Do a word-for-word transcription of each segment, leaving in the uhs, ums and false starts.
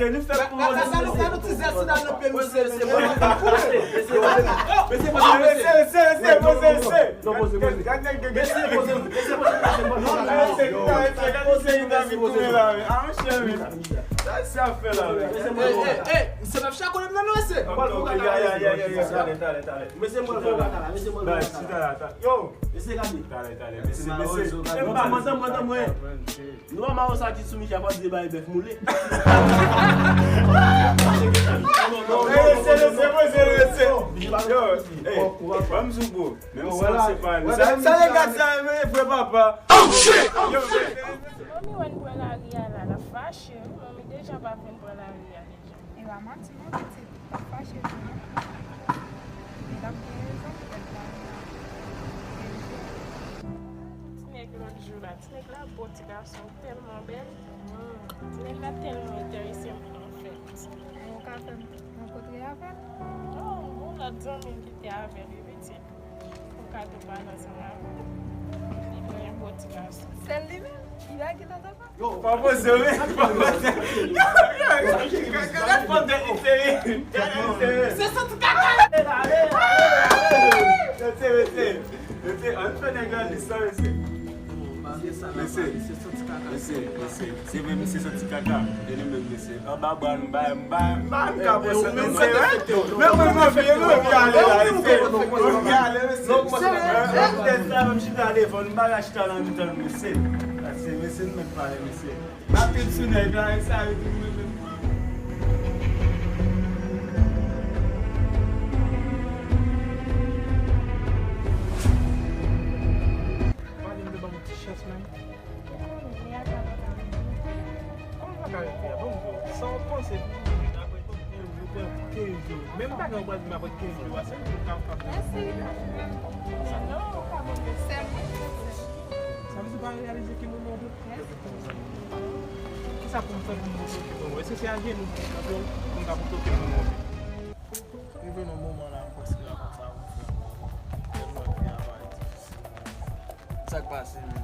mesye, nou fè pou mwen. Gade, gade, gade ti zès nan pye misye, mesye. Mesye, mesye, mesye, mesye, poze, mesye. Non, poze, poze. Gade nèg de mesye, poze, mesye, poze, mesye, poze. Gade se ki ta, gade se ki ta vin tounen la, men. Ah, monchè, men. Sa, sa fè la, men. Mesye, poze. Ey, ey, ey, misye p ap chakole m nan, non, mesye. Ok, ok, ya, ya, ya, ya, ya, talè, talè, talè. Mesye, mwen, mwen, mwen, mwen, mwen, mwen, mwen. Yo. Mesye, gade. Talè, talè, mesye, mesye. Mwen, mwen, mwen, mwen. Nou pa mande sa ki sou Michel, fò di bay bèf moule. Yo, ey, ban m sou gwo. Menm si se pa sa, se vre papa. Oh, shit! Yo, manmi wè n pran lari a la, l ap fache wi. Manmi deja pa vle n pran lari a deja. E pa manti non, pitit, l ap fache tou non. Li t ap gen rezon poutèt lari a. Ti nèg lòt jou la, ti nèg la bon, ti gason tèlman bèl. Ti nèg la tèlman enterese m, anfèt. Ou ka fè m rankontre avè l? Non, gon lòt zanmi m ki te avè l wi, pitit. Ou ka tou pale ansanm avè l. Li vrèman bon ti gason. Sèl li menm? Li pa gen lòt ankò? Pa poze, wi. Pa poze. Gade fanm tèt li sere. Gade li sere. Se soti kaka. Mesye, mesye. Mesye, ann fè nèg la di sa, mesye. Mesye, mesye, mesye. Se vre, misye santi kaka. E li menm, mesye. Anba bra, m ba, m ba, m ba, m ka pran sa, mesye. Men mwen, mwen vle, mwen vle ale la, mesye. Mwen vle ale, mesye. Tèt sa, menm chita devan, m pa ka chita nan mitan, mesye. Mesye, mesye, nou mèt pale, mesye. Rapid sou nèg la, e sa yo di mwen menm. Pale m de ban m ti chans menm. Karantè, bon, sa w panse pou mwen apre kenz jou, pran kenz jou. Menm bagay ou pral di m apre kenz jou a, se moun k ap fè. Mèsi. Sa nou ka mande sèlman. Sa vle di w pa reyalize ki moman w ye? Mèsi. Kisa pou m fè pou m toke manman w? Èske se ajenou pou m kanpe w pou m ka pou toke manman w? Rive nan moman la, m prèske pa konn sa pou m fè ankò, menm. Tèlman vi a parèt difisil, menm. Sa k pase, menm?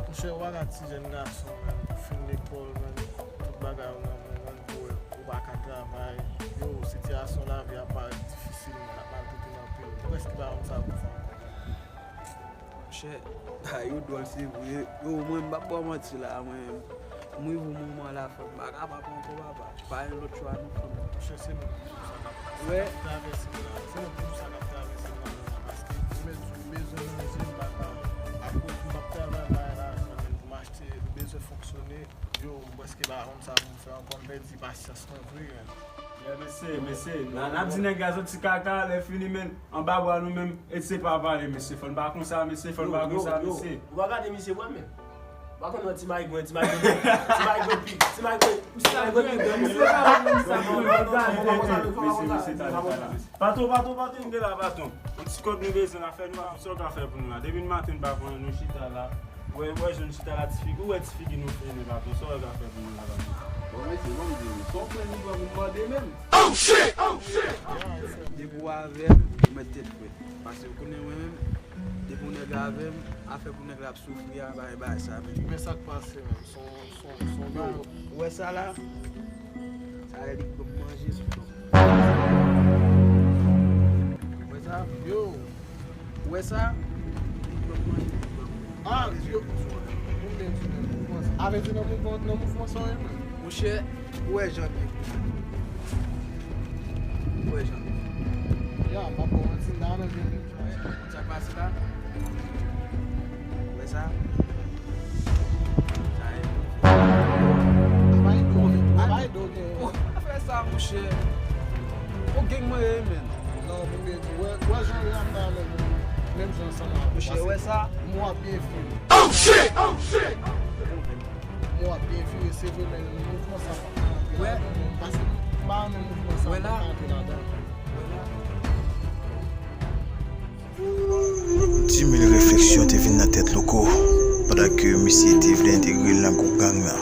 Monchè, ou pa ka ti jèn gason, menm, ou fin lekòl, menm, tout bagay ou nan men w, menm, pou ou pa ka travay. Yo, sitiyasyon lavi a parèt difisil, menm, l ap maltrete m anpil. M prèske pa konn sa pou m fè ankò, menm. Monchè, bagay yo dwòl, se vre. Yo, mwen, m p ap ba w manti la, mwen, m rive yon moman la, frè m, m pa kapab ankò, papa. Pa gen lòt chwa non, frè m. Monchè, se nou menm sa k ap, sa k ap travèse m la. Se nou menm sa k ap travèse m la, paske ou mèt di w bezwen manje, m pa ka, akoz m p ap travay, m pa gen lajan, menm pou m achte, m bezwen fonksyone. Yo, m prèske pa konn sa pou m fè ankò, m pèdi pasyans mwen vre, menm. Yeah, mesye, mesye, n a, n ap di nèg la soti kaka, lè fini, men, anba bra nou menm, et se pa pale, mesye, fò n pa konsa, mesye, fò n pa konsa, mesye. Ou pa gade misye vre, men. Ou pa konn wè ti mayi gwen, ti mayi gwen, ti mayi gwen pi, ti mayi gwen, ti mayi gwen pi grann, mesye. Mesye, mesye, talè, talè. Patwon, patwon, patwon, m te la, patwon. Yon ti kòb nou bezwen la, fè nou, sa w ka fè pou nou la. Depi maten, n pa pran, nou chita la. Wè, wè, jwenn chita la, ti figi, ou wè ti figi nou fini, patwon, sa w ka fè pou nou la, patwon? Bon, mesye, bon, m di nou, se yon plen nou pran pou n mande menm. Oh, shit! Oh, shit! Depi w avè m, ou mèt tèt frèt. Paske ou konnen mwen menm, depi yon nèg avè m, afè pou nèg la ap soufri a, pa gen bagay sa menm. Men sa k pase menm, se yon, se yon, se yon bagay. Ou wè sa la? Sa e li k ban m manje sou tonm. Ou wè sa? Yo! Ou wè sa? Li k ban m manje, li k ban m. Ah, yo! Konbyen ti nan mouvman sa? Avè di nan mouvman, nan mouvman sa w ye menm? Monchè, ou wè jan l ye. Ou wè jan l ye. Ya, m ap ba w manti, m ta renmen vin menm jan. Sa k pase la? Ou wè sa? Sa e. Abay do, abay do gen. Oh, afè sa, monchè. Ou gen mwen ye, men. Non, pou m te di, wè, wè jan l ap pale menm, menm jan ansanm avè w. Monchè, ou wè sa? Mo ap byen fini. Oh, shit! Oh, shit! Mo ap byen vire, se vre, men mouvman sa pa ka antre ladan, men. Paske m pa renmen mouvman sa, m pa ka antre ladan. Di mil refleksyon te vin nan tèt Louko pandan ke misye te vle entegre l nan gwoup gang nan.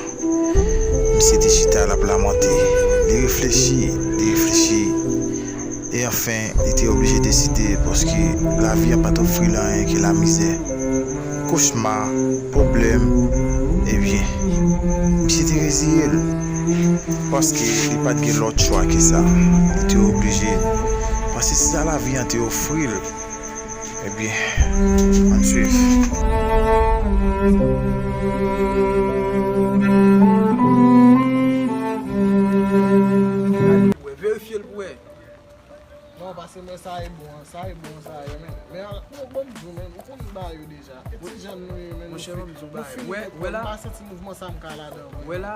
Misye te chita, l ap lamante. Li reflechi, li reflechi. E anfen, li te oblije deside, paske lavi a pa t ofri l anyen ke lamizè, kochma, pwoblèm. Ebyen, misye te reziye l, paske li pa t gen lòt chwa ke sa. Li te oblije, paske se sa lavi an te ofri l. Ebyen, ann swiv. Verifye l pou wè. Non, paske mwen sa e bon, sa e bon, sa e, men. Men, bon, bon, m di w, men, ou konn bagay yo deja. E ti jèn nou ye, men, nou fini, nou fini lekòl, m pa santi mouvman sa m ka ladan, vre. Wè la,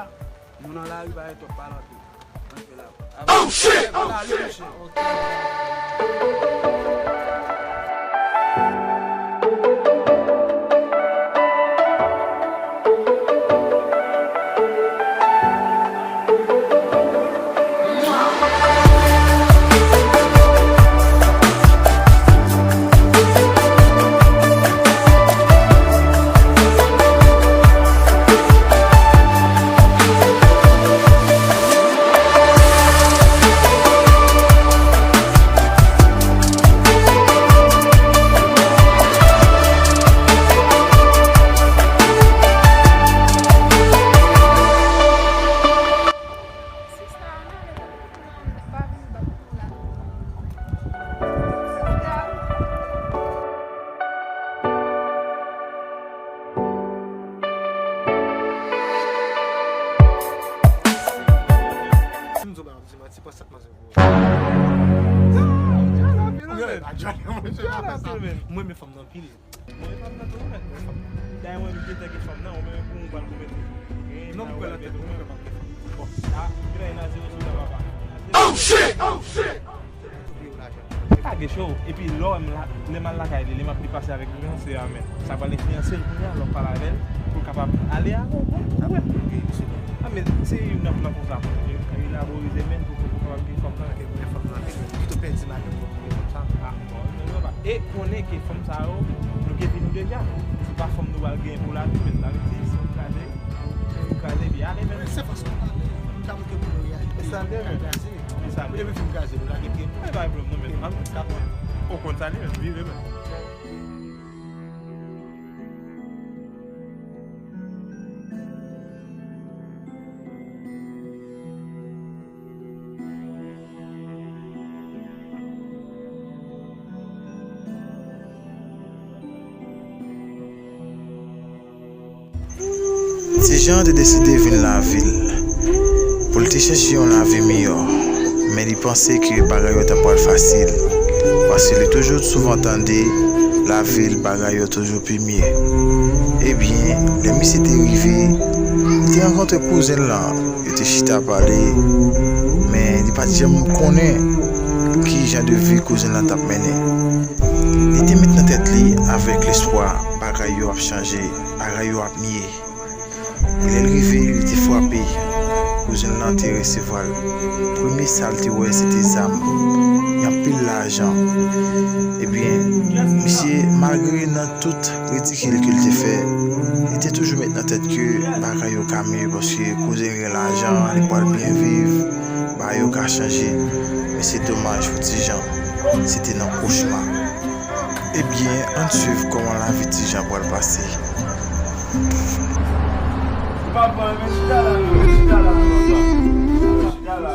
nou nan lari, pa gen twòp palantre. Ann fè la. Oh, shit! Ann ale, monchè. Si m di w bagay, m di manti, pa sa k pase pou ou. Mwen renmen fanm nan anpil. Mwen renmen fanm nan tou, mwen. Dayè, mwen menm gentan gen fanm nan, ou menm pou ou pral komèt li. Non, m kwè nan tèt mwen, mwen kwè m ap gen fanm. Bon, la, m gen nan zewo sou la, papa. Oh, shit! Oh, shit! Li pa gen cho, epi lè w wè m la, lè m al lakay li, lè m ap depase avèk li, se amè. Sa pral enfliyanse l kounye a, lè w pale avè l, pou l kapab ale avè w, ou wè. Men se youn nan plan konsa pou elaborize men pou pou kapab gen fanm nan. Gen fanm nan men, pito pèdi madanm pou gen fanm sa. Ah, bon, non, non, pa. E konnen ke fanm sa yo, nou gen vi nou deja. Se pa fanm nou pral gen pou lavi, men sa vle di, si nou kraze, si nou kraze, byen ale, men. Se fason nou pale, nou ka montre pou nou reyalite. E sa de, men. Kraze. E sa de. Depi fin kraze, nou lage pye nou. E pa pwoblèm, non, men. An tou ka, ou konn sa li, men, viv, men. Ti Jan te deside vin lavil pou l te chèche yon lavi miyò, men li panse ke bagay yo ta pral fasil, paske li toujou souvan tande lavil bagay yo toujou pi mye. Ebyen, lè misye te rive, li te rankontre kouzen l lan, yo te chita pale, men li pa t janm konnen ki jan de vi kouzen l lan t ap mennen. Li te met nan tèt li avèk lespwa bagay yo ap chanje, bagay yo ap mye. E lè l rive, li te frape. Kouzen l lan te resevwa l. Premye sa l te wè, se te zam. Yon pil lajan. Ebyen, misye, malgre nan tout ridikil ke l te fè, li te toujou met nan tèt ke bagay yo ka mye, paske kouzen l gen lajan, li pral byen viv, bagay yo ka chanje. Men se domaj pou Ti Jan, se te nan kochma. Ebyen, ann swiv kòman lavi Ti Jan pral pase. Ou pa pran, men chita la, men chita la, papa. Chita la.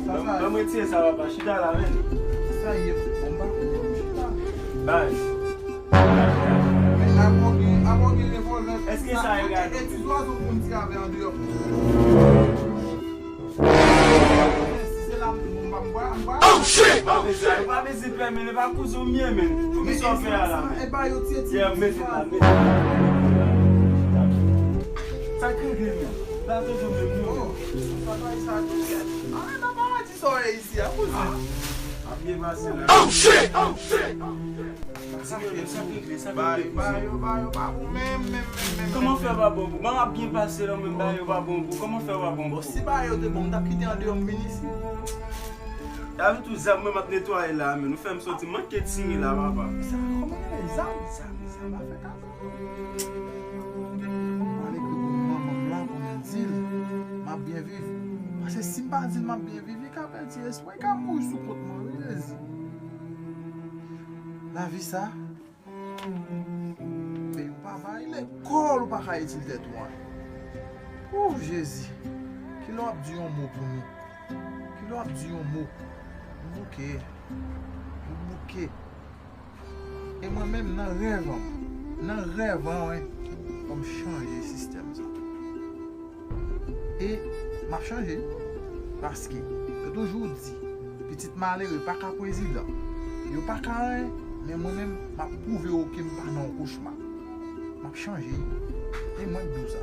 Ban m, ban m retire sa, papa. Chita la, men. Sa ye, bon, m pa konn chita. Baz. Men avan gen, avan gen revòlvè. Èske sa egare? E ti zwazo pou m ti avè andeyò. Si se la m, m pa, m pa, m pa. Oh shit! Oh shit! Ou pa bezwen pè, men, e pa kouzen w m ye, men. Poukisa w fè a la, men? E ba yo ti, ti, yeah, mete la, mete la. Sa k regle, men? Sa toujou menm, non? Oh, sa pa sa, ti. Ah, nan paradi sa w ye isi a, kouzen. Ap byen pase la. Oh shit! Oh shit! Sa k regle, sa k regle, sa k regle, kouzen? Ba yo, ba yo, ba yo pa bon menm, menm, menm, menm. Kòman fè pa bon pou? Ban m ap byen pase la, menm ba yo pa bon pou. Kòman fè pa bon pou? Bon, si ba yo te bon, m t ap kite andeyò, m vin isi. David, tout zam mwen m ap netwaye la, men nou fè m soti, manke tire la, papa. Sa, kòman rele zam, zam, zam, afè kaka. M al ekri pou manman m la pou m di l m ap byen viv. Paske si m pa di l m ap byen viv, li ka pèdi espwa, li ka mouri sou kont mwen, wi, Jezi. Lavi sa, peyi w pa bay, lekòl ou pa ka itil tèt ou an. Ou, Jezi, kilè w ap di yon mo pou nou? Kilè w ap di yon mo? M bouke. M bouke. E mwen menm, nan rèv an, nan rèv an, wi, fò m chanje sistèm sa. E m ap chanje, paske yo toujou di, pitit malere pa ka prezidan. Yo pa ka anyen, men mwen menm, m ap pwouve yo ke m pa nan yon kochma. M ap chanje. E mwen k di w sa.